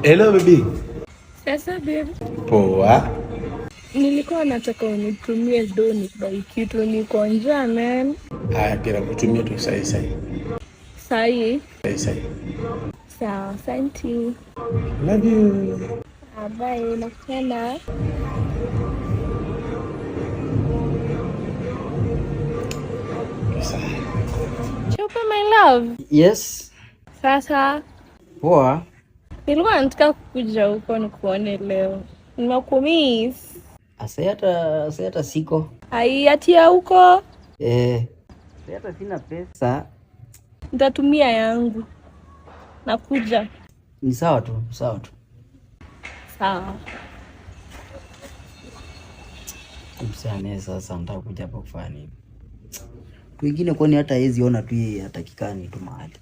Hello baby. Sasa babe. Poa. Nilikuwa nataka unitumie do nibuy kitu, niko njaa, man. Haya, kila kutumia tu sahi sahi. Sahi? Sahi sahi. Sawa, asante. Love you. Ah, bye, nakupenda. Cheupe, my love. Yes. Sasa. Poa. Nilikuwa nataka kukuja huko nikuone leo. Nimekumiss. Asa hata siko. Ai, atia huko. Eh. Hata sina pesa. Nitatumia yangu. Nakuja. Ni sawa tu, sawa tu. Sawa. Msane sasa nataka kuja hapa kufanya nini? Wengine kwani hata hawezi ona tu yeye hatakikani tu mahali.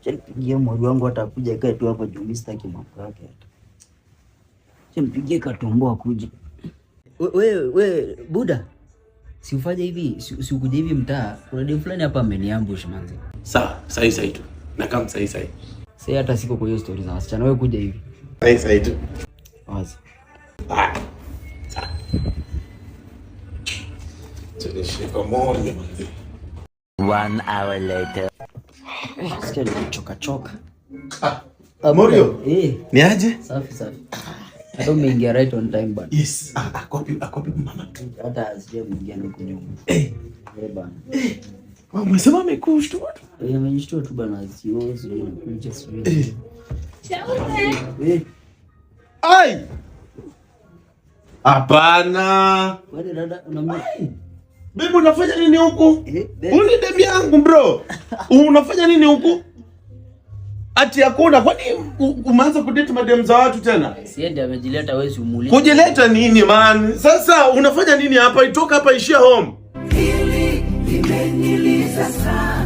Acha nipigie mwali wangu hata akuja kae tu hapa juu mimi sitaki mambo yake hata. Acha nipigie katombo akuje. We Buda. Si ufanye hivi, si ukuje hivi mtaa, kuna dem fulani hapa ameniambush manzi. Sawa, sahi sahi tu. Nakam sahi sahi. Sasa hata siko kwa hiyo story za wasichana, wewe kuja hivi. Sahi sahi tu. Wazi. Ah. Sawa. Tunishika moja manzi. 1 hour later. Sikia nimechoka choka. Ah, Morio. Eh. Ni aje? Safi safi. Hata umeingia right on time bana. Yes. Ah, akopi mama. Hata sijaingia huko nyuma. Eh. Eh bana. Eh. Wewe umesema amekushtua tu. Eh, amenishtua tu bana, sio sio nakuja sio. Eh. Cheupe. Eh. Ai! Hapana. Wewe dada unamjua? Babe, unafanya nini huku? Eh, babe. Huyu ni dem yangu bro. Unafanya nini huku? Ati hakuna, kwani umeanza kudate madem za watu tena? Siende amejileta, wewe si umuulize. Kujileta nini man? Sasa unafanya nini hapa? Itoka hapa, ishia home. Hili limeniliza sana.